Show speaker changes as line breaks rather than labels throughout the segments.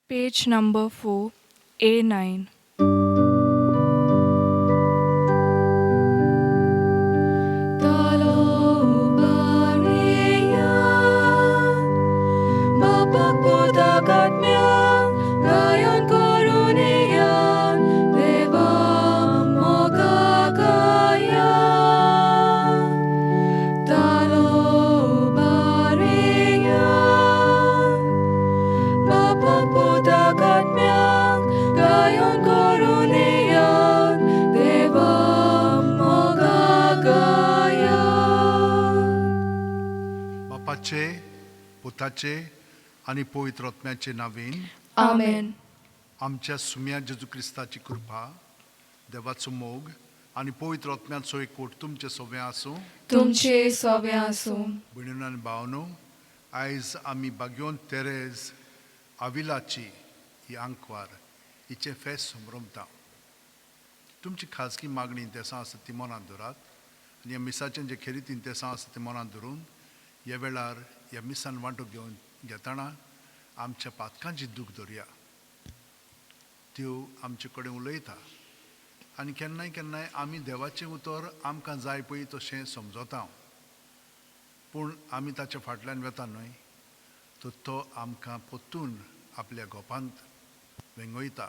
Page number 4, A9.
बापाचे, पुताचे आनी पवित्र आत्म्याचे नांवेन.
आमेन.
आमच्या सुम्या जेजू क्रिस्ताची कृपा, देवाचो मोग आनी पवित्र आत्म्याचो एकवट तुमचे सोबें आसूं.
तुमचे सोबे आसूं.
भयणीनो आनी भावनो, आयज आमी बाग्योन तेरेज आविलाची ही आंकवार हिचें फेस्त समरमता. तुमची खाजगी मागणी इंतेसां आसा ती मनांत धरात आनी ह्या मिसाचें जे खेरीत इंतेसां आसा ती मनांत धरून ह्या वेळार ह्या मिसान वांटो घेवन घेतना आमच्या पातकांची दूख धरया. त्यो आमचे कडेन उलयता आनी केन्नाय केन्नाय आमी देवाचें उतर आमकां जाय पळय तशें समजता, पूण आमी ताच्या फाटल्यान वेता न्हय, तर तो आमकां परतून आपल्या गोपांत वेंगयता.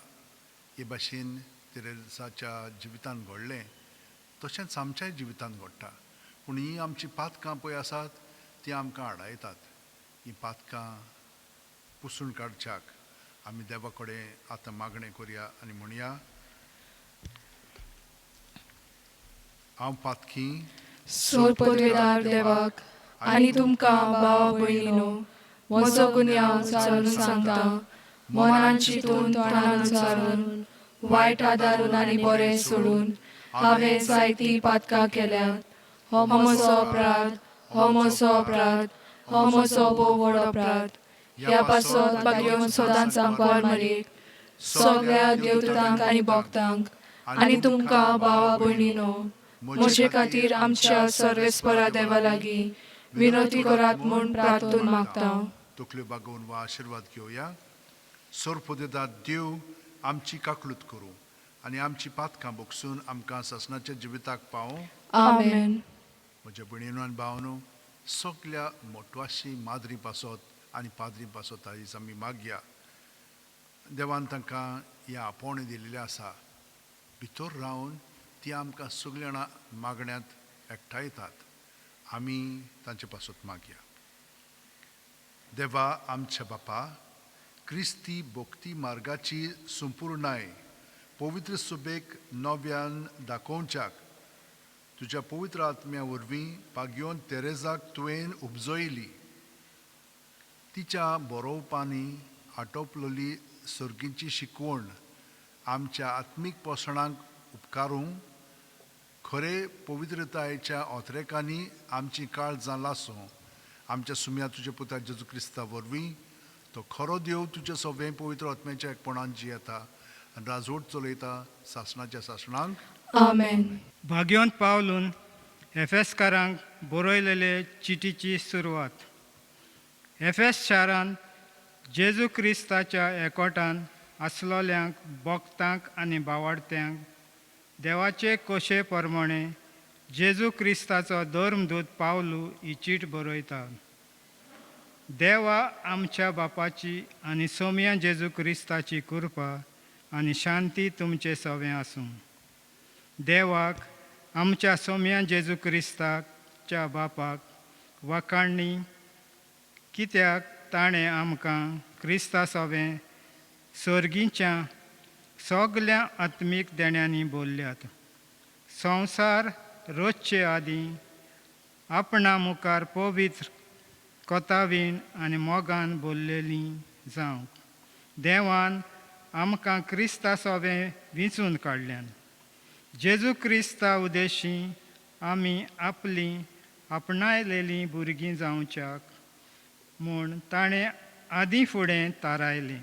हे भाशेन तेरेजाच्या जिवितांत घडलें तशेंच आमच्याय जिवितांत घडटा. पूण हीं आमचीं पातकां पळय आसात तीं आमकां आडायतात. हीं पातकां पुसून काडच्याक आमी देवा कडेन आतां मागणें करया आनी म्हणया, हांव पातकी
सोरपदवेदार देवाक आनी तुमकां भावा भयणीनो म्हजो गुन्यांव चालून सांगता. मनान चिंतून, तोंडान उचारून, वायट आदारून आनी बरें सोडून हांवें जायतीं पातकां केल्यात. हो म्हजो अपराध, हो म्हजो अपराध, हो म्हजो भोव व्हड अपराध. ह्या पासत बागेवन सदांच आंकवार मारीक, सगळ्या देवदूतांक आनी भक्तांक आनी तुमकां भावा भयणीनो म्हजे खातीर आमच्या सर्वेस्परा देवा लागीं विनवती करात म्हूण प्रार्थून मागता.
तकल्यो बागोवन वा आशिर्वाद घेवया. सोरपोदेदार देव आमची काकलूत करूं आनी आमची पातकां बोगसून आमकां सासणाच्या जिविताक पावों.
आमेन.
म्हज्या भयणीनो आनी भावनो, सगल्या मोटवाशी माद्री पासत आनी पाद्री पासत आयज आमी मागया. देवान तांकां हें आपोवणें दिल्लें आसा. भितर रावन ती आमकां सगळीं जाणां मागण्यांत एकठांयतात. आमी तांचे पासत मागया. देवा आमच्या बापा, क्रिस्ती भक्ती मार्गाची संपूर्णाय पवित्र सुबेक नव्यान दाखोवच्याक तुज्या पवित्र आत्म्या वरवीं पागयोन तेरेजाक तुवें उपजयली. तिच्या बरोवपांनी आटोपलेली सर्गींची शिकवण आमच्या आत्मीक पोसणाक उपकारूं. खरे पवित्रतायेच्या ओतरेकांनी आमची काळजां लासूं. आमच्या सुम्या तुज्या पुता जेजू क्रिस्ता वरवीं, तो खरो देव तुज्या सगळें पवित्र आत्म्याच्या एकपणान जियेता आनी राजवट चलयता सासणाच्या सासणांक.
आमेन.
भाग्योंत पावलून एफेसकारांक बरयलेले चिटीची सुरवात. एफेस शारांत जेजू क्रिस्ताच्या एकवटान आसलोल्यांक, भक्तांक आनी बावाडत्यांक देवाचे कोशे प्रमाणे जेजू क्रिस्ताचो धर्मदूत पावलू ही चीट बरयता. देवा आमच्या बापाची आनी सोमया जेजू क्रिस्ताची कृपा आनी शांती तुमचे सवें आसूं. देवाक आमच्या सोमया जेजू क्रिस्ताच्या बापाक वाखाणणी, कित्याक ताणें आमकां क्रिस्ता सवें सर्गीच्या सगल्या आत्मीक देण्यांनी बोल्ल्यात. संवसार रोजचे आदीं आपणा मुखार पवित्र कोतावीन आनी मोगान बोल्लेली जावंक देवान आमकां क्रिस्ता सवें विंचून काडल्यान. जेजू क्रिस्ता उदेशी आमी आपलीं आपणायलेलीं भुरगीं जावच्याक म्हूण ताणें आदीं फुडें थारायलें.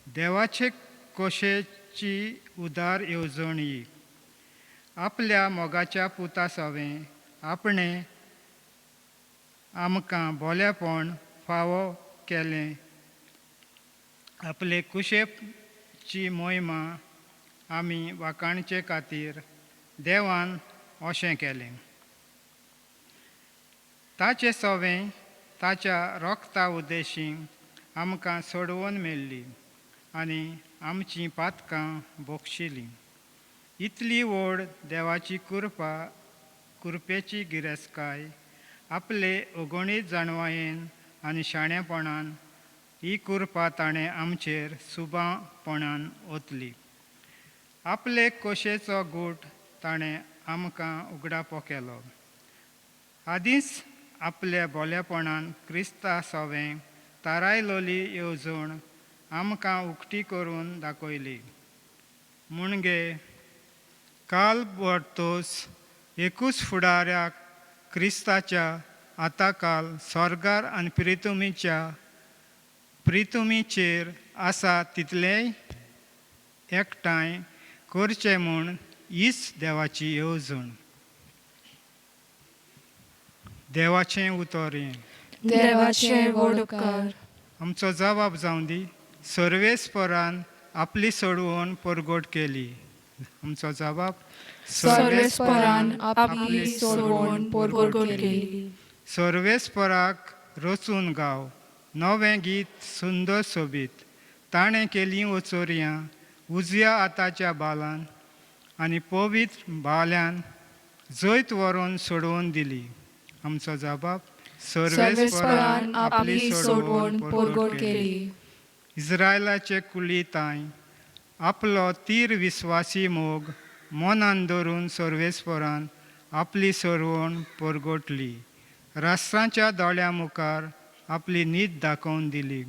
देवाचे कोशेची उदार येवजण ही, आपल्या मोगाच्या पुता सवें आपणें आमकां बोल्यापण फावो केलें. आपले कुशेची मोहिमा आमी वाखाणचे खातीर देवान अशें केलें. ताचें सवें ताच्या रोगता उद्देशी आमकां सोडोवन मेळ्ळी आनी आमचीं पातकां भोगशिलीं. इतली व्हड देवाची कृपा कृपेची गिरेस्तकाय आपले अगणीत जाणवायेन आनी शाणेपणान ही कृपा ताणें आमचेर सुबापणान ओतली. आपले कोशेचो गूट ताणें आमकां उगडापो केलो. आदींच आपल्या बोलेपणान क्रिस्ता सवें तारायलोली येवजण आमकां उक्ती करून दाखयली. म्हणगे काल वर्तोस एकूच फुडाऱ्याक क्रिस्ताच्या आतां काल स्वर्गार आनी प्रितुमीचेर आसा तितलेंय एकठांय करचें म्हूण हीच देवाची येवजण. देवाचें उतर हें.
देवाचे व्हड उपकार.
आमचो जबाब जावं दी. सर्वेस्परान आपली सोडवण परगट केली. आमचो जबाब.
सर्वेस्परान आपली सोडवण परगट केली.
सर्वेस्पराक रचून गाव नवें गीत सुंदर सोबीत. ताणें केलीं वचोरयां उजव्या हाताच्या बालान आनी पवित्र बाल्यान जैत व्हरून सोडोवन दिली. आमचो जबाब.
सर्वेस्परान आपली सोडवण परगट केली.
इस्रायलाचे कुली तांय आपलो तीर विस्वासी मोग मनान धरून सर्वेस्परान आपली सरवण परगटली. राष्ट्रांच्या दोळ्यां मुखार आपली नीत दाखोवन दिली.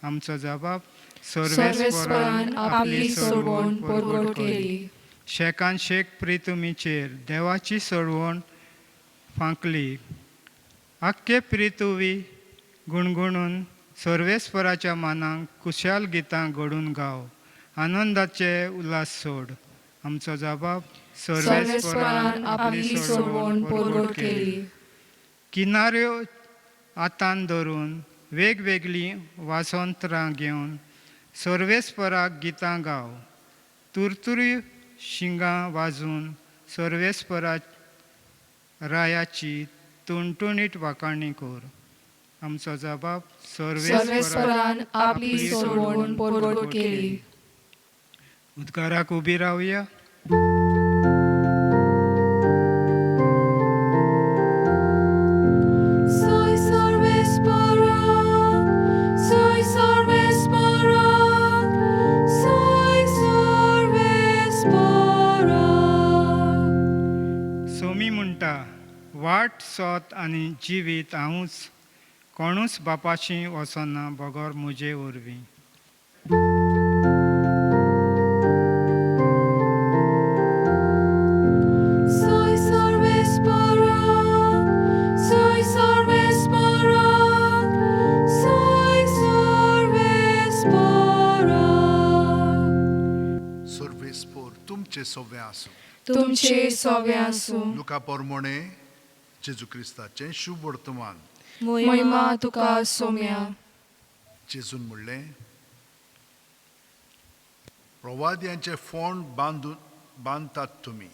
आमचो जबाब.
सर्वेस्परान आपली सोडवण परगट केली.
शेकान शेक प्रितुमीचेर देवाची सरवण फांकली. आख्खे प्रितुवी गुणगुणून सर्वेस्पराच्या मानाक कुशाल गितां घडून गाव. आनंदाचे उल्हास सोड. आमचो जबाब.
सर्वेस्परान आपली सोडवण परगट केली.
किनाऱ्यो हातान धरून वेगवेगळीं वासंत्रां घेवन सर्वेस्पराक गितां गाव. तुरतुरी शिंगां वाजून सर्वेस्परा रायाची तुणतुणीत वाखाणी कर. आमचो जबाब.
सर्वेस्परान आपली सोडवण परगट केली.
उद्गाराक उबी रावया.
Soy sarvespara, soy sarvespara, soy sarvespara.
Somi म्हणटा वाट सोत आनी जिवीत हांवूच कोणूच बापाशी वचना बगर म्हजे वरवीं.
Soy sarvespara, soy sarvespara, soy sarvespara.
सर्वेस्पोर तुमचे सवे आसूं.
तुमचे सवे आसूं.
लुका पोरमोणे जेजू क्रिस्ताचें शुभ वर्तमान.
महिमा तुका सोम्या.
जेजून म्हणलें, प्रवाद्यांचे फोंड बांदून बांदतात तुमी,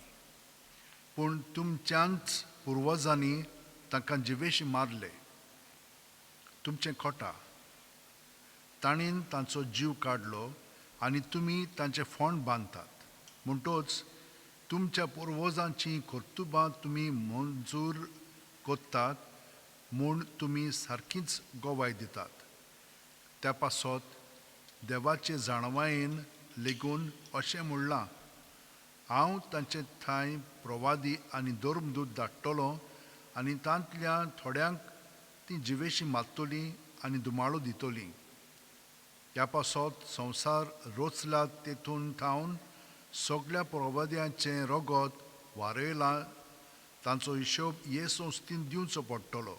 पूण तुमच्यांच पुर्वजांनी तांकां जिवेशी मारले. तुमचें खोटा ताणेन तांचो जीव काडलो आनी तुमी तांचे फोंड बांदतात. म्हणटोच तुमच्या पुर्वजांची कर्तुबां तुमी मंजूर करतात म्हूण तुमी सारकीच गवाय दितात. त्या पासत देवाचे जाणवायेन लेगून अशें म्हणलां, हांव तांचे ठांय प्रवादी आनी धर्मदूत धाडटलो आनी तांतल्या थोड्यांक ती जिवेशी मारतलीं आनी धुमाळो दितलीं. ह्या पासत संवसार रोचला तेतून थावन सगळ्या प्रवाद्यांचें रगत वारयलां तांचो हिशोब हे संस्थेन दिवचो पडटलो.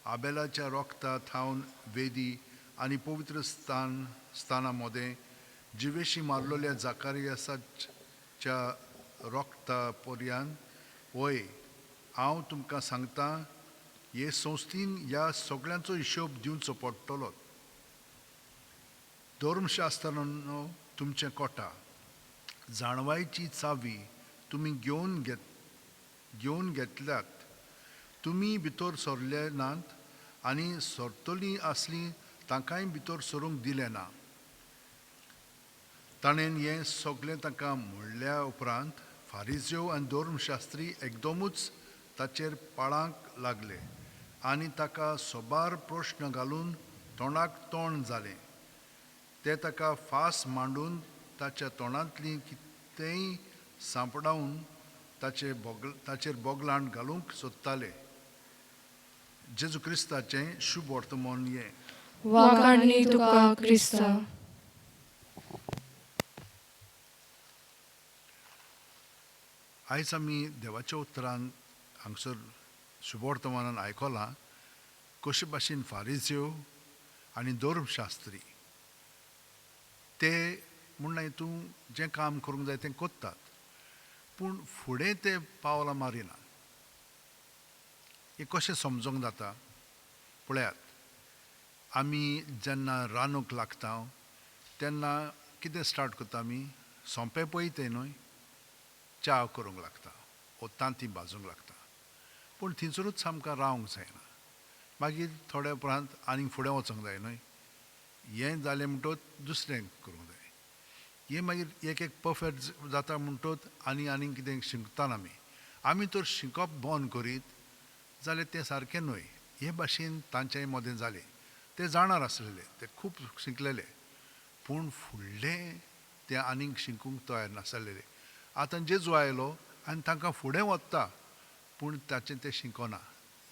आबेलाच्या रोगता थावन वेदी आनी पवित्र स्थान स्थाना मदें जिवेशी मारलेल्या जाकारियासाच्या रोगता पर्यान. वय हांव तुमकां सांगता, हे संस्थेन ह्या सगळ्यांचो हिशोब दिवचो पडटलो. धर्मशास्त्रांनो तुमचें कोटा, जाणवायची चावी तुमी घेवन घेतल्यात. तुमी भितर सरले नात आनी सरतलीं आसलीं तांकांय भितर सरूंक दिलें ना. ताणें हें सगळें तांकां म्हणल्या उपरांत फारिज्यो आनी धर्मशास्त्री एकदमूच ताचेर पाळांक लागले आनी ताका सोबार प्रश्न घालून तोंडाक तोंड जालें. ते ताका फास मांडून ताच्या तोंडांतलीं कितेंय सांपडावन ताचेर बोगलांट घालूंक सोदताले. जेजू क्रिस्ताचें शुभ वर्तमान हें.
वाखाणणी तुका क्रिस्ता.
आयज आमी देवाच्या उतरान हांगसर शुभवर्तमानान आयकलां कशे भाशेन फारिज्यो आनी धर्मशास्त्री ते म्हूण तूं जें काम करूंक जाय तें कोत्तात, पूण फुडें ते पावलां मारिना. हें कशें समजूंक जाता पळयात. आमी जेन्ना रांदूंक लागता तेन्ना कितें स्टार्ट करता आमी? सोंपें पळय तें न्हय, च्या करूंक लागता वो तांती भाजूंक लागता, पूण थंयसरूच आमकां रावंक जायना. मागीर थोड्या उपरांत आनीक फुडें वचूंक जाय न्हय. हें जालें म्हणटकच दुसरें करूंक जाय. हें मागीर एक एक परफेक्ट जाता म्हणटकच आनी आनीक कितें शिकता आमी. आमी तर शिकप बंद करीत जाल्यार तें सारकें न्हय. हे भाशेन तांचे मदें जालें. ते जाणार आसलेले, ते खूब शिकलेले, पूण फुडलें ते आनीक शिकूंक तयार नासलेले. आतां जेजू आयलो आनी तांकां फुडें वता, पूण ताचें तें शिकना.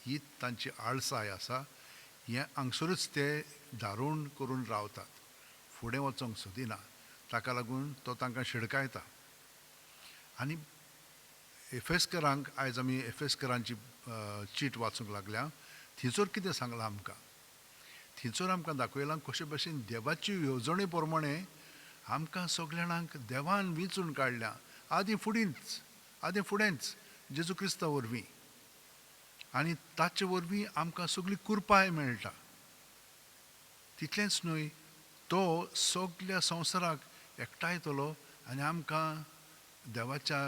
ही तांची आळसाय आसा. हें हांगसरूच ते धारून करून रावतात, फुडें वचोंक सोदिना. ताका लागून तो तांकां शिडकायता. आनी एफेस्करांक आयज आमी एफेस्करांची चीट वाचूंक लागल्या. थंयसर कितें सांगलां आमकां? थंयसर आमकां दाखयलां कशे भशेन देवाची येवजणे प्रमाणे आमकां सगल्या जाणांक देवान विंचून काडल्या आदीं फुडेंच जेजू क्रिस्ता वरवीं, आनी ताचे वरवीं आमकां सगळी कृपाय मेळटा. तितलेंच न्हय, तो सगल्या संवसाराक एकठांयतलो आनी आमकां देवाच्या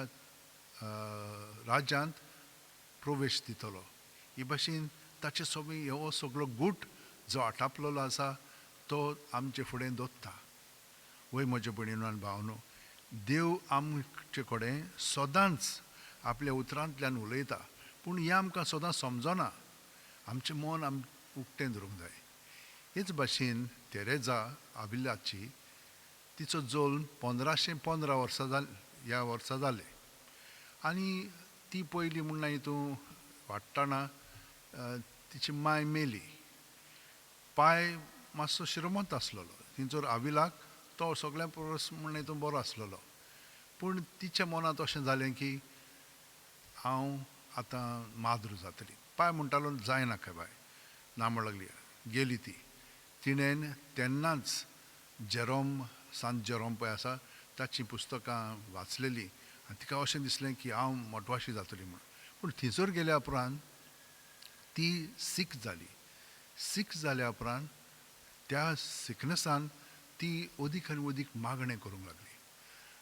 राज्यांत प्रवेश दितलो. हे भाशेन ताचे सगळें हो सगळो गूट जो आटापलेलो आसा तो आमचे फुडें दवरता. वय म्हजे भयणीनो आनी भावनो, देव आमचे कडेन सदांच आपल्या उतरांतल्यान उलयता, पूण हें आमकां सदां समजना. आमचें मन आम उक्तें धरूंक जाय. हेच भाशेन तेरेजा आविलाची तिचो जल्म 1515 वर्सां जालें, ह्या वर्सा जालें. आनी ती पयली म्हूण हितून वाडटना तिची माय मेली. पाय मातसो श्रीमंत आसलेलो, थंयसर आविलाक तो सगळ्यां परस म्हूण हितून बरो आसलेलो. पूण तिच्या मनांत अशें जालें की हांव आतां माद्रू जातली. पाय म्हणटालो जायनाका बाय, ना म्हण लागली. गेली ती. तिणें तेन्नाच जेरोम, सांत जेरोम पळय आसा ताचीं पुस्तकां वाचलेलीं आनी तिका अशें दिसलें की हांव मोटवाशी जातली म्हूण. पूण थंयसर गेल्या उपरांत ती सीख जाली. सीख जाल्या उपरांत त्या सिकनसान ती अदीक आनी अदीक मागणें करूंक लागली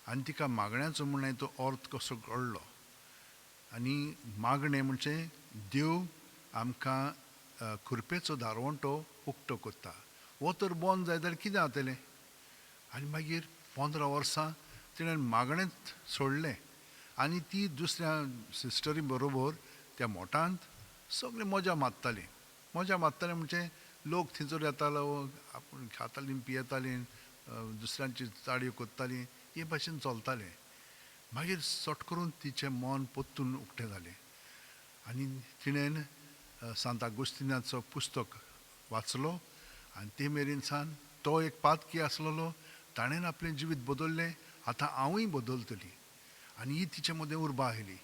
आनी तिका मागण्याचो म्हणल्यार तो अर्थ कसो कळ्ळो. आनी मागणें म्हणजे देव आमकां खुरपेचो दारवंटो उक्तो करता. हो तर बंद जायत जाल्यार कितें जातलें? आनी मागीर 15 वर्सां तिणें मागणेंच सोडलें आनी ती दुसऱ्या सिस्टरी बरोबर त्या मोठांत सगळी मजा मारताली. मजा मारताली म्हणजे लोक थंयसर येतालो, आपूण खातालीं पियेतालीं, दुसऱ्यांची चाडयो करतालीं, हे भाशेन चलतालें. मागीर सट करून तिचें मन परतून उक्तें जालें आनी तिणें सांत आगुस्तिनाचो पुस्तक वाचलो आनी ते मेरेन सान तो एक पातकी आसलेलो, ताणें आपलें जिवीत बदल्लें, आतां हांवूय बदलतली. आनी ही तिचे मदें उर्बा आयली.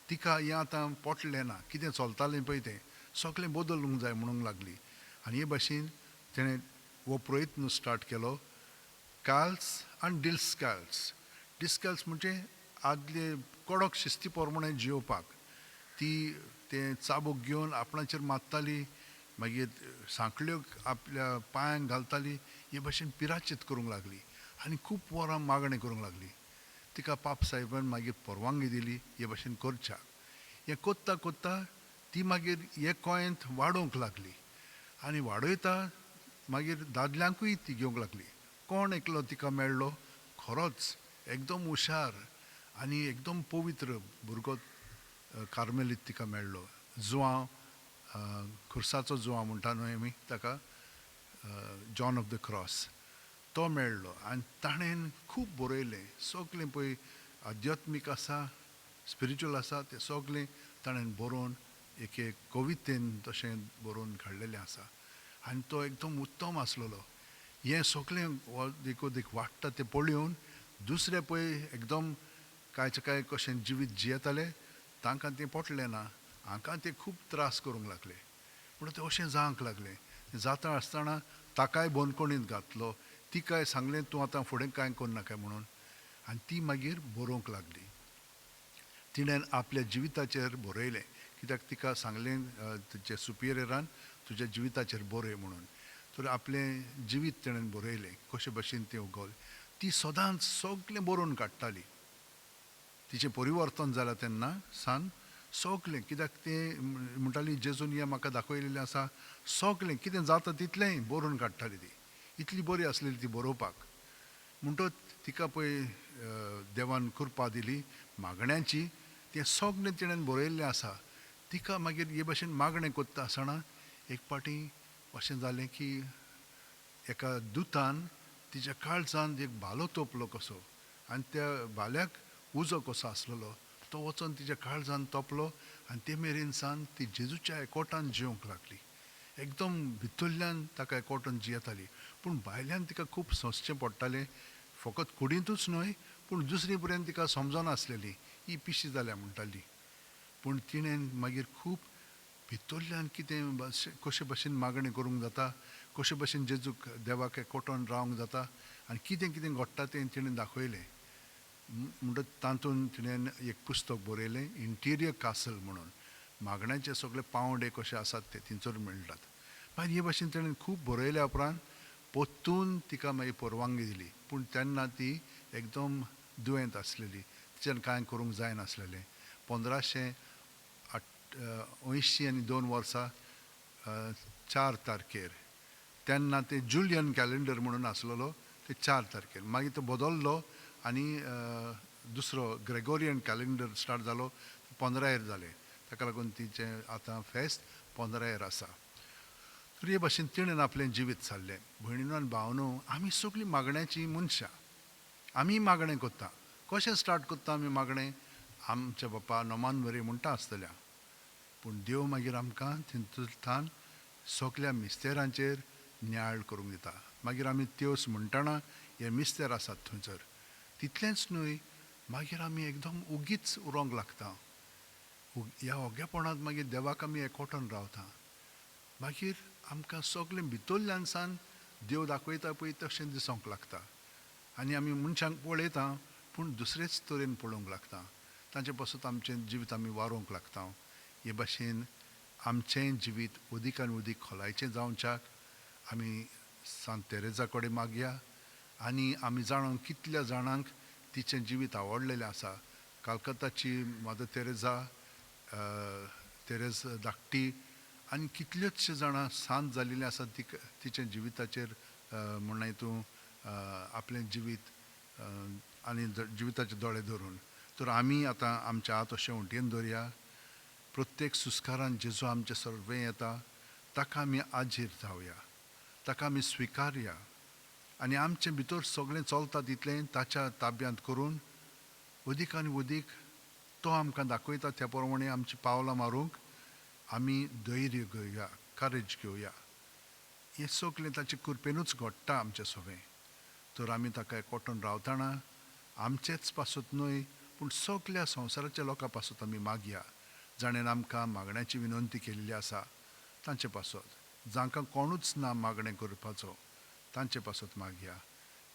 तिका हें आतां पोटलें ना, कितें चलतालें पळय तें सगळें बदलूंक जाय म्हणूंक लागली. आनी हे भाशेन तेणें हो प्रयत्न स्टार्ट केलो, काल्स आनी डिस्काल्स. डिस्काल्स म्हणजे आदले कडक शिस्ती प्रमाणे जियोवपाक. ती तें चाबूक घेवन आपणाचेर मारताली, मागीर सांकळ्यो आपल्या पांयांक घालताली. हे भशेन पिराचीत करूंक लागली आनी खूब वरां मागणें करूंक लागली. तिका पाप साहेबान मागीर परवानगी दिली हे भशेन करच्याक. हें कोत्ता कोत्ता ती मागीर हे गोंयांत वाडोवंक लागली आनी वाडयता मागीर दादल्यांकूय ती घेवंक लागली. कोण एकलो तिका मेळ्ळो खरोच एकदम हुशार आनी एकदम पवित्र भुरगो कार्मेलीत तिका मेळ्ळो. जुआंव, खुर्साचो जुआंव म्हणटा न्हय आमी ताका, जॉन ऑफ the cross, तो मेळ्ळो आनी ताणें खूब बरयलें. सगलें पळय आध्यात्मीक आसा, स्पिरिच्युअल आसा, तें सगलें ताणें बरोवन एक एक कवितेन तशें बरोवन काडलेलें आसा आनी तो एकदम उत्तम आसलेलो. हें सगलें देखोदेख वाडटा तें पळोवन दुसरे पळय एकदम कांयचे कांय कशें जिवीत जियेताले तांकां तें पटलें ना, हांकां ते खूब त्रास करूंक लागले. पूण तें अशें जावंक लागलें. जाता आसतना ताकाय बंदखणींत घातलो, तिकाय सांगलें तूं आतां फुडें कांय करनाका म्हणून, आनी ती मागीर बरोवंक लागली. तिणें आपल्या जिविताचेर बरयलें, कित्याक तिका सांगलें तिच्या सुपिरियरान तुज्या जिविताचेर बरय म्हणून. तर आपलें जिवीत तिणें बरयलें कशे भशेन तें उगवलें. ती सदांच सगलें बरोवन काडटाली. तिचें परिवर्तन जालां तेन्ना सान सगलें, कित्याक तें म्हणटाली जेजून हें म्हाका दाखयलेलें आसा, सगलें कितें जाता तितलेंय बरोवन काडटाली ती. इतली बरी आसलेली ती बरोवपाक. म्हणटच तिका पळय देवान कृपा दिली मागण्यांची, तें सगलें तिणें बरयल्लें आसा. तिका मागीर हे भशेन मागणें करता आसतना एक फावटी अशें जालें की एका दुतान तिच्या काळजान एक भालो तोपलो कसो आनी त्या भाल्याक उजो कसो आसलेलो तो वचोन तिच्या काळजान तोपलो आनी ते मेरेन सान ती जेजूच्या एकोटान जिवंक लागली. एकदम भितरल्यान ताका एकोटान जियेताली, पूण भायल्यान तिका खूब सोंसचें पडटालें. फकत कुडींतूच न्हय पूण दुसरी पर्यंत तिका समजनासलेली, ही पिशी जाल्या म्हणटाली. पूण तिणें मागीर खूब भितरल्यान कितें कशे भशेन मागणें करूंक जाता, कशे भशेन जेजूक देवाक एकोटोन रावंक जाता आनी कितें कितें घडटा तें तिणें दाखयलें. म्हणटच तातूंत तिणें एक पुस्तक बरयलें इंटिरियर कासल म्हणून. मागण्याचे सगळे पांवडे कशे आसात ते थंयसर मेळटात. मागीर हे भशेन तिणें खूब बरयल्या उपरांत परतून तिका मागीर परवानगी दिली. पूण तेन्ना ती एकदम दुयेंत आसलेली, तिच्यान कांय करूंक जायनासलेलें. 1582 वर्सा 4 तारखेर, तेन्ना ते जुलियन कॅलेंडर म्हणून आसलेलो, ते 4 तारखेर मागीर तो बदल्लो आनी दुसरो ग्रेगोरियन कॅलेंडर स्टार्ट जालो, 15 जालें. ताका लागून तिचें आतां फेस्त 15 आसा. तर हे भशेन तिणें आपलें जिवीत सारलें. भयणीनो आनी भावनो, आमी सगळीं मागण्याचीं मनशां, आमी मागणें करता. कशें स्टार्ट करता आमी मागणें? आमच्या बापा नोमान बरी म्हणटा आसतल्या, पूण देव मागीर आमकां तितूंतल्यान सगल्या मिस्तेरांचेर न्याळ करूंक दिता. मागीर आमी त्योस म्हणटना हे मिस्तेर आसात थंयसर. तितलेंच न्हय, मागीर आमी एकदम उगीच उरोंक लागता. ह्या ओगेपणांत मागीर देवाक आमी एकोटोन रावता. मागीर आमकां सगलें भितरल्यान सान देव दाखयता पळय तशें दिसूंक लागता आनी आमी मनशांक पळयता पूण दुसरेच तरेन पळोवंक लागता. तांचे पासून आमचें जिवीत आमी वारोवंक लागता. हे भाशेन आमचें जिवीत अदीक आनी अदीक खोलायचें जावच्याक आमी सांत तेरेजा कडेन मागया आनी आमी जाणून कितल्या जाणांक तिचें जिवीत आवडलेलें आसा. कलकत्ताची मदर तेरेजा, तेरेज धाकटी आनी कितल्योच जाणां सांत जाल्लीं आसात तिच्या जिविताचेर म्हणून तूं आपलें जिवीत आनी जिविताचे दोळे धरून. तर आमी आतां आमच्या हात अशें उंटयेन दवरया. प्रत्येक सुस्कारान जेजू आमचे सर्वे येता ताका आमी आजीर जावया, ताका आमी स्विकारया आनी आमचे भितर सगळें चलता तितलें ताच्या ताब्यांत करून अदीक आनी अदीक तो आमकां दाखयता त्या प्रमाणे आमची पावलां मारूंक आमी धैर्य घेवया, करेज घेवया. हें सगळें ताचे कृपेनूच घडटा आमचें सगळें. तर आमी ताका एकवटून रावतना आमचेच पासत न्हय पूण सगल्या संवसाराच्या लोकां पासत आमी मागया, जाणें आमकां मागण्याची विनंती केल्ली आसा तांचे पासत, जांकां कोणूच ना मागणें करपाचो तांचे पासत मागया.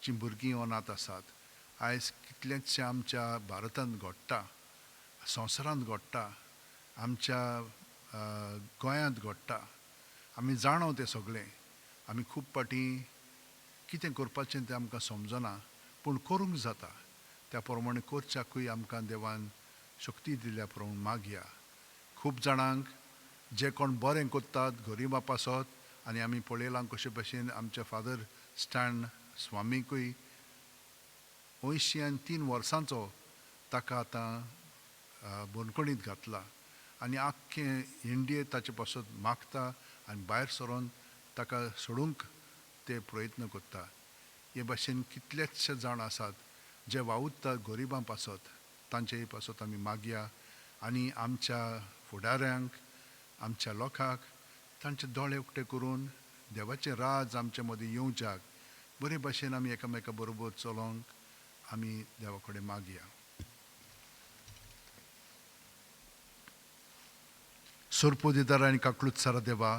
जीं भुरगीं अनाथ आसात, आयज कितलेंचशें आमच्या भारतांत घडटा, संवसारांत घडटा, आमच्या गोंयांत घडटा. आमी जाणो तें सगळें. आमी खूब फावटी कितें करपाचें तें आमकां समजना, पूण करूंक जाता. त्या प्रमाणे करच्याकूय आमकां देवान शक्ती दिल्या प्रमाण मागया. खूब जाणांक जे कोण बरें करतात गरिबा पासत, आनी आमी पळयलां कशे भशेन आमच्या फादर स्टॅन स्वामीकूय 83 वर्सांचो ताका आतां बंदखणींत घातला आनी आख्खें इंडिये ताचे पासत मागता आनी भायर सरोन ताका सोडूंक ते प्रयत्न करता. हे भाशेन कितलेचशे जाण आसात जे वावुरतात गरिबां पासत, तांचे पासत आमी मागया आनी आमच्या फुडाऱ्यांक, आमच्या लोकांक तांचे दोळे उक्ते करून देवाचें राज आमचे मदीं येवच्याक बरे भाशेन आमी एकामेका बरोबर चलोवंक आमी देवा कडेन मागया. सोरपोदिदार आनी काकलूत सारा देवा,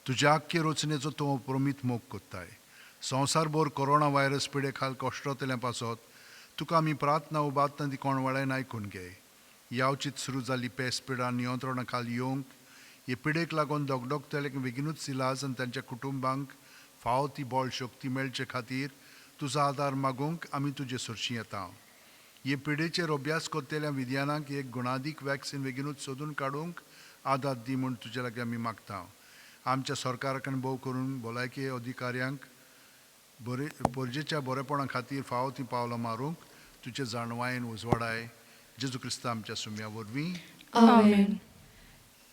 तुज्या आख्खे रचनेचो तूं प्रमीत मोग कोत्ताय. संवसारभर कोरोना व्हायरस पिडे खाल कश्टतल्या पासत तुका आमी प्रार्थना उबारतना ती कोण वेळान आयकून घे. यावचीत सुरू जाल्ली पेस पिडा नियंत्रणा खाल येवंक, हे पिडेक लागून दगदगतल्यांक बेगीनूच इलाज आनी तांच्या कुटुंबांक फावो ती बळ शक्ती मेळचे खातीर तुजो आदार मागूंक आमी तुजे सरशीं येता. हे पिडेचेर अभ्यास करतल्या विज्ञानाक एक गुणादीक वॅक्सिन बेगीनूच सोदून काडूंक आदार दी म्हूण तुजे लागीं आमी मागता. आमच्या सरकाराक आनी भोव करून भलायकी अधिकाऱ्यांक बरे परजेच्या बरेपणा खातीर फावो ती पावलां मारूंक तुजे जाणवायेन उजवाडाय. जेजू क्रिस्ता आमच्या सुम्या वरवीं.
आमेन.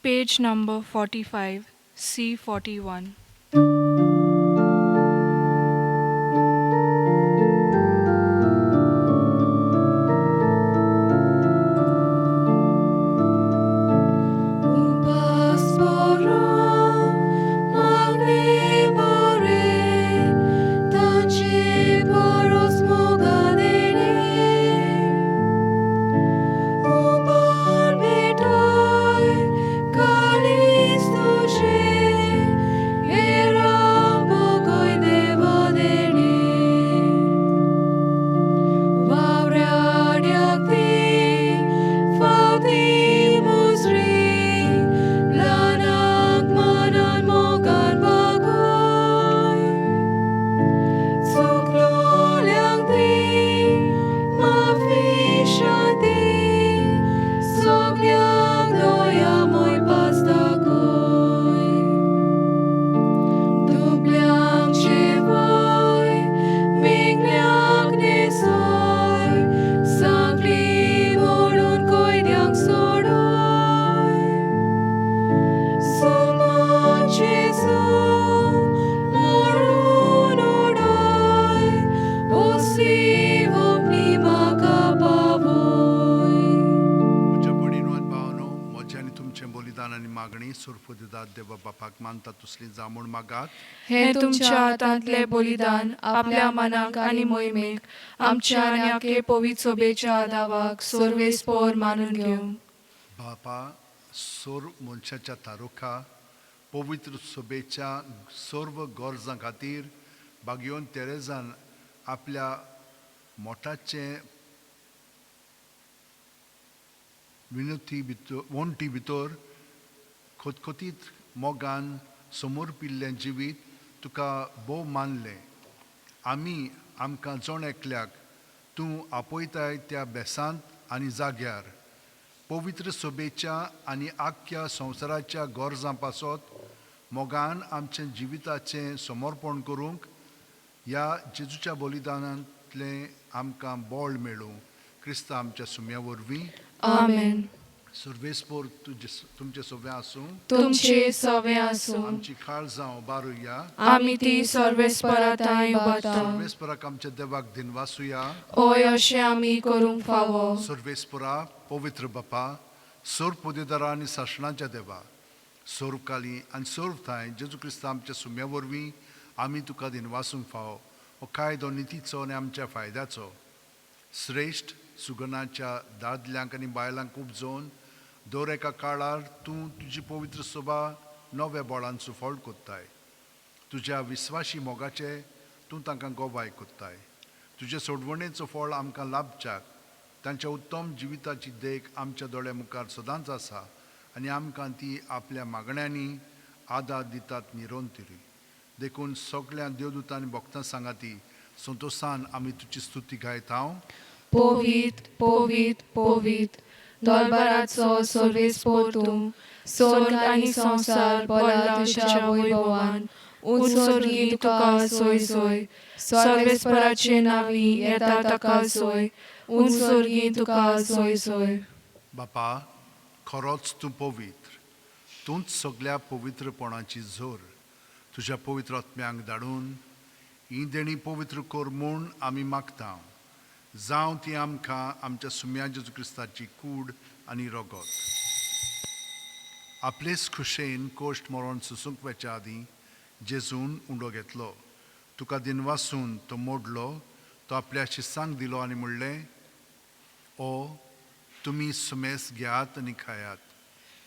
Page number 45, C41. हे तुमच्या हातांतले बलिदान आपल्या मनाक आनी मोहिमेक आमच्या आनी आखे पवित्र सोबेच्या दावाक सर्वेस्पोर मानून घेवं.
बापा, सोर मनशाच्या तारुखा पवित्र सोबेच्या सर्व गरजां खातीर बागयोन तेरेजान आपल्या मोठाचें विनोती भितर वण्टी भितर खतखतीत मोगान समर्पिल्लें जिवीत तुका भोव मानलें. आमी आमकां जण एकल्याक तूं आपयताय त्या बेसांत आनी जाग्यार पवित्र सोबेच्या आनी आख्ख्या संवसाराच्या गरजां पासत मोगान आमचें जिविताचें समर्पण करूंक ह्या जेजूच्या बलिदानांतलें आमकां बळ मेळूं. क्रिस्ता आमच्या सुम्या वरवीं.
आमेन.
सर्वेस्पोर तुजे तुमचे सगळें आसूं,
तुमचे सवे आसूं.
आमची खाळ जावं बारुया.
आमी ती सर्वेस्परा थांय उबारता.
सर्वेस्पराक आमच्या देवाक दिनवासुया.
ओय अशें आमी करूंक फावो.
सर्वेस्परा पवित्र बापा, सर्व पदेदारा आनी सासणाच्या देवा, सर्वकाली आनी सर्व थांय जेजू क्रिस्ता आमच्या सुम्या वरवीं आमी तुका दिनवासूंक फावो. हो कायदो नितीचो आनी आमच्या फायद्याचो श्रेश्ठ सुगनाच्या दादल्यांक आनी बायलांक उपजोवन दर एका काळार तूं तुजी पवित्र सभा नव्या बोळान सुफळ कोत्ताय. तुज्या विस्वाशी मोगाचे तूं तांकां गोवाय कोत्ताय. तुजे सोडवणेचो फळ आमकां लाभच्याक तांच्या उत्तम जिविताची देख आमच्या दोळ्या मुखार सदांच आसा आनी आमकां ती आपल्या मागण्यांनी आदार दितात निरंतरी. देखून सगळ्या देवदूतांनी भक्तां सांगाती संतोसान आमी तुजी स्तुती गायता.
पवित्र पवित्र पवित्र दरबाराचो सर्वेस्पोर तूं, स्वर्ग आनी संवसार भरला तुज्या वैभवान. उंच स्वर्गी तुका सोय सोय, सर्वेस्पराचे नांवी येता ताका सोय, उंच स्वर्गी तुका सोय सोय.
बापा, खरोच तूं पवित्र, तूंच सगळ्या पवित्रपणाची जोर. तुज्या पवित्र आत्म्यांक धाडून ही देणी पवित्र कर म्हूण आमी मागता. जावं ती आमकां आमच्या सुम्या जेजू क्रिस्ताची कूड आनी रगत. आपलेच खुशेन कोश्ट मरण सुसूंक वेच्या आदीं जेजून उंडो घेतलो, तुका दिनवासून तो मोडलो, तो आपल्या शिसांक दिलो आनी म्हणलें, ओ तुमी सुमेस घेयात आनी खायात,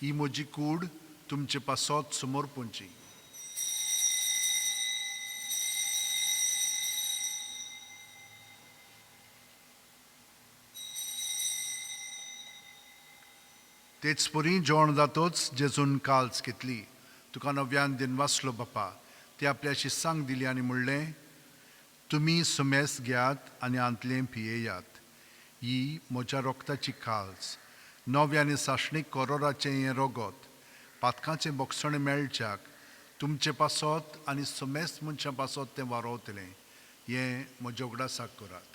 ही म्हजी कूड तुमचे पासत समर्पूंची. तेच परी जेवण जातोच जेजून काल्स घेतली, तुका नव्यान दिनवासलो बापा, ती आपल्या शिसांक दिली आनी म्हणलें, तुमी सुमेस घेयात आनी आंतलें पियेयात, ही म्हज्या रोगताची काल्स, नव्या आनी सासणीक कोरोराचें हें रोगत, पातकाचें बोगसणें मेळच्याक तुमचे पासत आनी सुमेस मनशां पासत तें वारोवतलें. हें म्हज्या उगडासाक करात.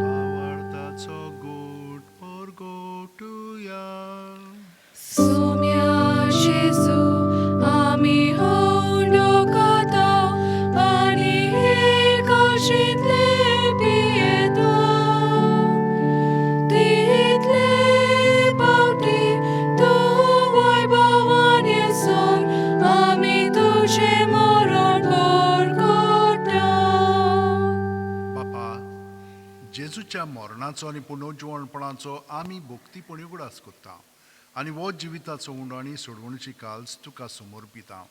भावार्थाचो गोट परगोटुया.
सुम्या जेजू आमी हुंडो खाता आनी हे काशींतले पियेता, तितले पावटी तूं वैभवान येसर आमी तुजें मरण परगटा.
बापा, जेजूच्या मरणाचो आनी पुनर्जिवणपणाचो आमी भक्तीपणी उगडास करता आनी हो जिविताचो उंडो आनी सोडवणीची काल्स तुका समर्पिता.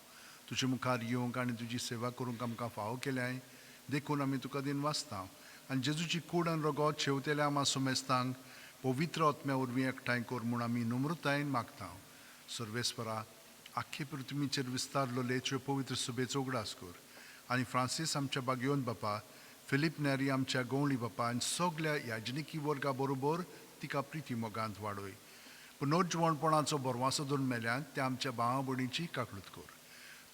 तुजे मुखार येवंक आनी तुजी सेवा करूंक आमकां फावो केल्याय देखून आमी तुका दिनवासता आनी जेजूची कूड आनी रगत शेवतेल्या आमा सुमेस्तांक पवित्र आत्म्या वरवीं एकठांय कर म्हूण आमी नम्रतायेन मागता. सर्वेस्परा, आख्खे पृथ्वीचेर विस्तारलोले तुजे पवित्र सुबेचो उगडास कर आनी फ्रांसीस आमच्या बागयोन बापा, फिलीप नेरी आमच्या गवळी बापा आनी सगल्या याजनिकी वर्गा बरोबर तिका प्रिती मोगांत वाडय. पुनर्जिवणपणाचो बरवासो धरून मेल्यान त्या आमच्या भावा भयणीची काकळूत कर.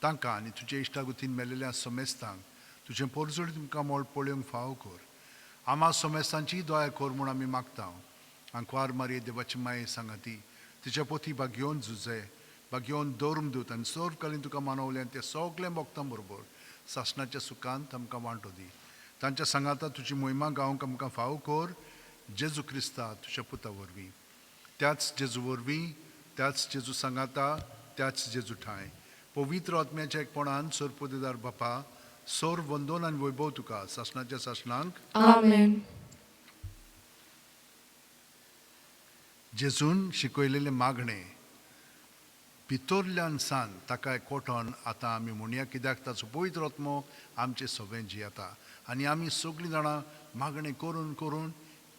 तांकां आनी तुजे इश्टागुतीन मेलेल्या समेस्तांक तुजें पोरजोड तुमकां मोळ पळोवंक फावो कर. आमा समेस्तांची दया कर म्हूण आमी मागता. आंकवार मारये देवाची माये सांगाती, तिच्या पोती बागयोन झुजे, बागयोन दवरूंक दिवत आनी सर्वकालीन तुका मानवल्यान ते सगळें भक्तां बरोबर सासणाच्या सुखांत आमकां वांटो दी. तांच्या सांगाता तुजी मोहिमा गावंक आमकां फावो कर, जेजू क्रिस्ता तुज्या पुता वरवीं. त्याच जेजू वरवीं, त्याच जेजू सांगाता, त्याच जेजू ठांय, पवित्र आत्म्याच्या एकपणान सरपोदेदार बापा, सोर वंदोन आनी वैभव तुका सासणाच्या सासणांक.
आमेन.
जेजून शिकयलेलें मागणें भितरल्यान सान ताका एकवटोन आतां आमी म्हणया, कित्याक ताचो पवित्र आत्मो आमचे सगळें जियेता आनी आमी सगळीं जाणां मागणें करून करून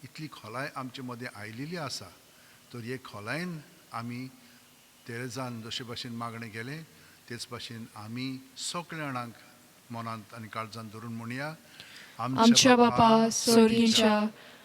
इतली खोलाय आमचे मदें आयलेली आसा. तर हे खोलायेन आमी तेरेजान जशे भाशेन मागणें केलें तेच भाशेन आमी सगळ्या जाणांक मनांत आनी काळजांत धरून म्हणया.
आमच्या बापा स्वर्गीच्या,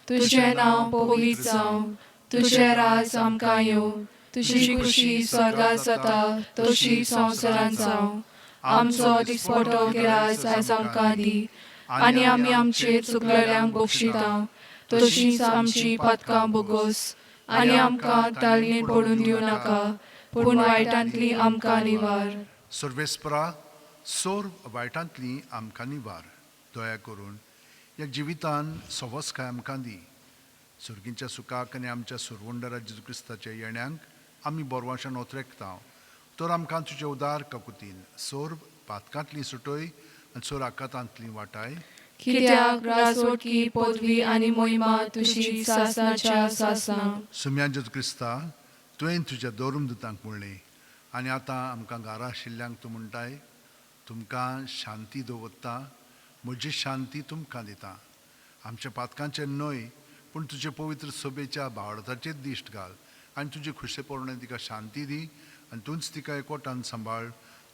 तुजें नांव पवित्र जावं, तुजें राज आमकां येवं, तुजी खुशी स्वर्गात जाता तशी संवसारांत जावं. आमचो दिसपटो गिरास आयज आमकां दी आनी आमी आमचेर चुकलेल्यांक बक्षिता तशींच आमची पातकां बोगोस आनी आमकां तालनेन पडून दिवं नाका, पूण वायटांतली आमकां निवार.
सर्वेस्परा, सोर वायटांतली आमकां निवार. दया करून ह्या जिवितान सवसकाय आमकां दी. सर्गींच्या सुखाक आनी आमच्या सुरवंडरा जेजू क्रिस्ताच्या येण्यांक आमी बोरवाशान ओतरेकता. तर आमकां तुजे उदार काकुतीन सोर पातकांतली सुटय आनी सोर आकातांतली वाटाय.
कित्याक राजवटकी, पदवी आनी मोहिमा तुजी सासणाच्या सासणां.
सुम्या जेजू क्रिस्ता, तुवें तुज्या दोरून दुतांक म्हणलें आनी आतां आमकां घरा आशिल्ल्यांक तूं म्हणटाय, तुमकां शांती दवरता, म्हजी शांती तुमकां दिता. आमच्या पातकांचेर न्हय पूण तुजे पवित्र सभेच्या भावार्थाचेर दिश्ट घाल आनी तुजे खुशे पोरणे तिका शांती दी आनी तूंच तिका एकवटान सांबाळ,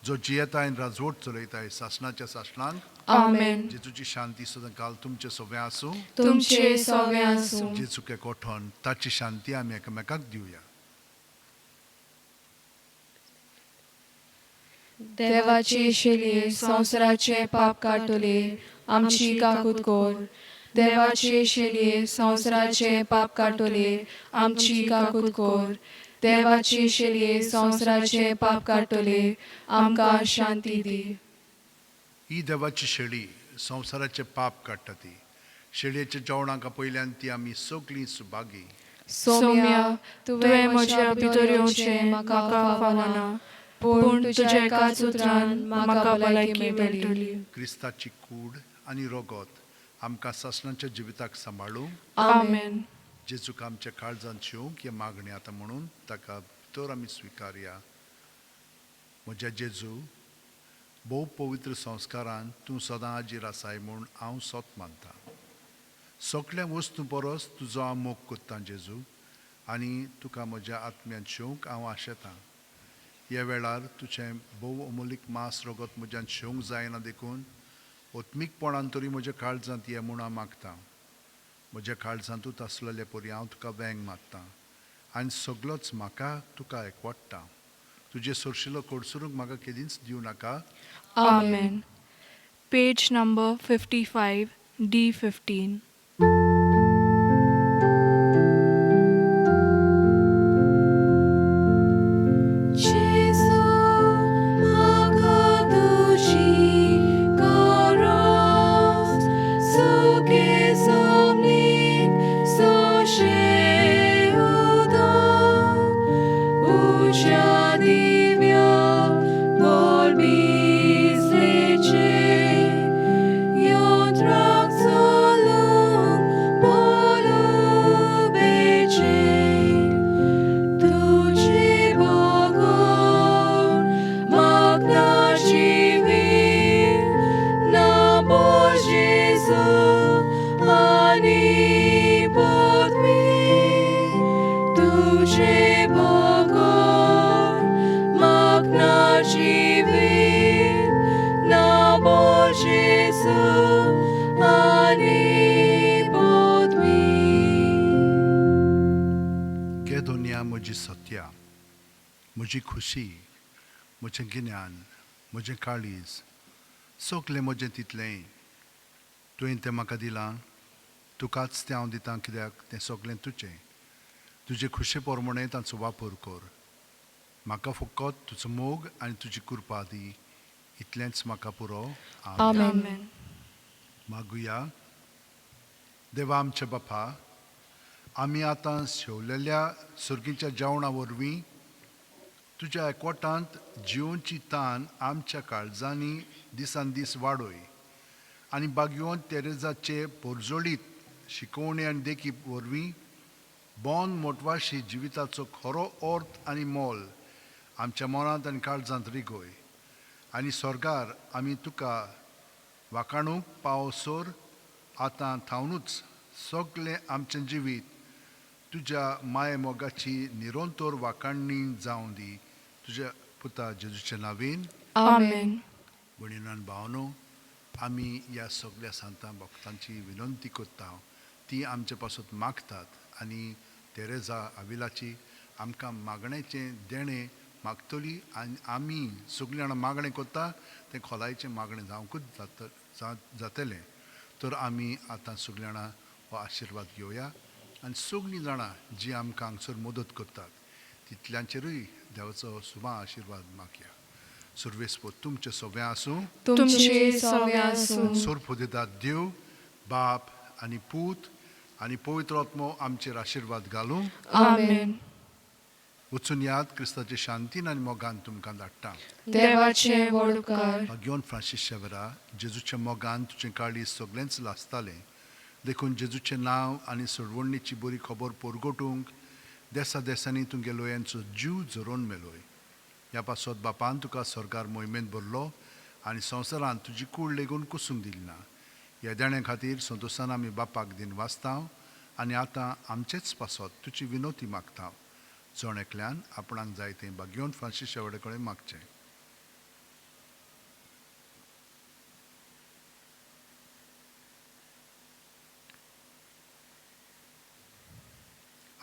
जो जियेता आनी राजवट चलयताय सासणाच्या सासणांक.
आमेन.
जेजूची शांती सदां काल तुमचे सगळें आसूं.
तुमचे सगळे आसूं.
जेजूक एकवटोन ताची शांती आमी एकामेकाक दिवया.
देवाची शेली संवसाराचे पाप काडटले, आमची काकूत कर. देवाची शेली संवसाराचे पाप काडटले, आमची काकूत कर. देवाची शेली संवसाराचे पाप काडटले, आमकां शांती दी.
ही देवाची शेळी संवसाराचे पाप काडटा ती शेळयेच्या जेवणाक पयल्यान ती आमी सगळीं सुभागी.
सोम्या, तुवें म्हज्या भितर येवचें म्हाका फावना, पूण तुज्या एकाच उतरान म्हाका भलायकी मेळटली.
क्रिस्ताची कूड आनी रगत आमकां सासणाच्या जिविताक सांबाळूं.
आमेन.
जेजूक आमच्या काळजांत शिवंक हें मागणें आतां म्हणून ताका भितर आमी स्विकारया. म्हज्या जेजू, भोव पवित्र संस्कारान तूं सदां हाजीर आसाय म्हूण हांव सोत मानता. सगल्या वस्तू परस तुजो हांव मोग कोत्तां जेजू, आनी तुका म्हज्या आत्म्यांत शिवंक हांव आशेतां. ह्या वेळार तुजें भोव अमोलीक मांस रगत म्हज्यान शिवंक जायना देखून ओत्मीकपणान तरी म्हज्या काळजांत ये म्हूण हांव मागतां. म्हज्या काळजांतूच आसलेले परी हांव तुका वेंग मारतां आनी सगलोच म्हाका तुका एकवडटा. तुजें सोरशिलो कडसरूंक म्हाका केदींच दिवं नाका.
आमेन. Page number 55, D15.
Jesu, म्हाका तुजी गरज, सुखे समनीक सोशे उदक, उज्या दिव्या गोरबिजलेचे, यंत्राक चलूंक बोलुबेचे. तुझे बगर म्हाका जिवीत ना जेजू आनी पदवी. तुझे बगर म्हाका जिवीत ना जेजू आनी पदवी.
गे दोनया म्हजी सत्या, म्हजी खुशी, म्हजें गिन्यान, म्हजें काळीज, सगलें म्हजें तितलेंय तुवें तें म्हाका दिलां. तुकाच तें हांव दितां कित्याक तें सगलें तुजें. तुजे खुशे प्रमाणें तांचो वापर कर. म्हाका फकत तुजो मोग आनी तुजी कृपा दी, इतलेंच म्हाका पुरो. आमेन.
आमेन.
मागुया. देवा आमच्या बापा, आमी आतां शेवलेल्या सर्गीच्या जेवणा वरवीं तुज्या एकवटांत जिवनची तान आमच्या काळजांनी दिसान दीस वाडय आनी बागयोन तेरेजाचे पोरजोळीत शिकोवणी आनी देखी वरवीं बोन मोटवाशी जिविताचो खरो अर्थ आनी मोल आमच्या मनांत आनी काळजांत रिगय आनी स्वर्गार आमी तुका वाकाणूंक पावसर आतां थावनूच सगलें आमचें जिवीत तुज्या माये मोगाची निरंतर वाकाणणी जावं दी. तुज्या पुता जेजूच्या नावीन.
आमेन.
भयणीन भावनो, आमी ह्या सगल्या सांतां भक्तांची विनंती करता. ती आमचे पासत मागतात आनी तेरेजा आविलाची आमकां मागण्याचें देणें मागतली आनी आमी सगळीं जाणां मागणें करता तें खोलायेचें मागणें जावंकूच जातलें. तर आमी आतां सगळीं जाणां हो आशिर्वाद घेवया आनी सगळीं जाणां जीं आमकां हांगसर मदत करतात तितल्यांचेरूय देवाचो सुबा आशिर्वाद मागया. सर्वेस्पोत तुमचें सगळें आसूं.
तुमचे सगळे आसूं.
सोरपोदेदाद देव बाप आनी पूत आनी पवित्र आत्मो आमचेर आशिर्वाद घालूं.
आमेन.
वचून याद क्रिस्ताचे शांतीन आनी मोगान तुमकां धाडटा.
देवाचे व्हड उपकार.
भाग्योन फ्रांसीस शेवरा, जेजूच्या मोगान तुजें काळीज सगळेंच लासतालें देखून जेजूचें नांव आनी सोडवणीची बरी खबर परगटूंक देसा देसांनी तुमगे लोयांचो जीव झरोवन मेलोय. ह्या पासत बापान तुका स्वर्गार मोहिमेंत भरलो आनी संवसारांत तुजी कूड लेगून कुसूंक दिली ना. ह्या देण्या खातीर संतोशान आमी बापाक दिन वाचता आनी आतां आमचेच पासत तुजी विनोती मागता. जण एकल्यान आपणाक जाय तें भाग्योवन फ्रांसीस शेवडे कडेन मागचें.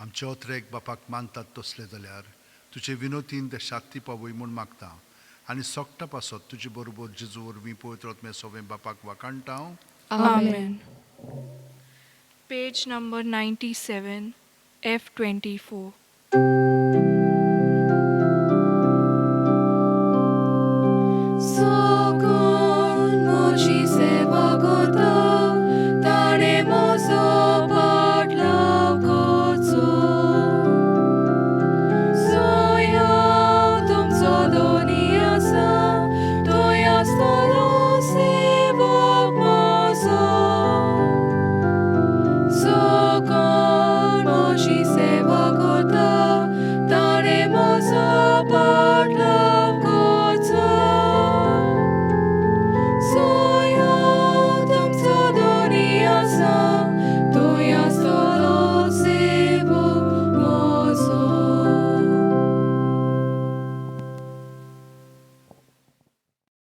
आमचे ओत्रेक बापाक मानतात तसले जाल्यार तुजे विनोतीन ते शांती पावय म्हूण मागता आनी सोकटा पासत तुजे बरोबर जेजू वरवीं पवित्र आत्म्या सोबें बापाक वाखाणटा हांव.
Amen. Page number 97, F 24.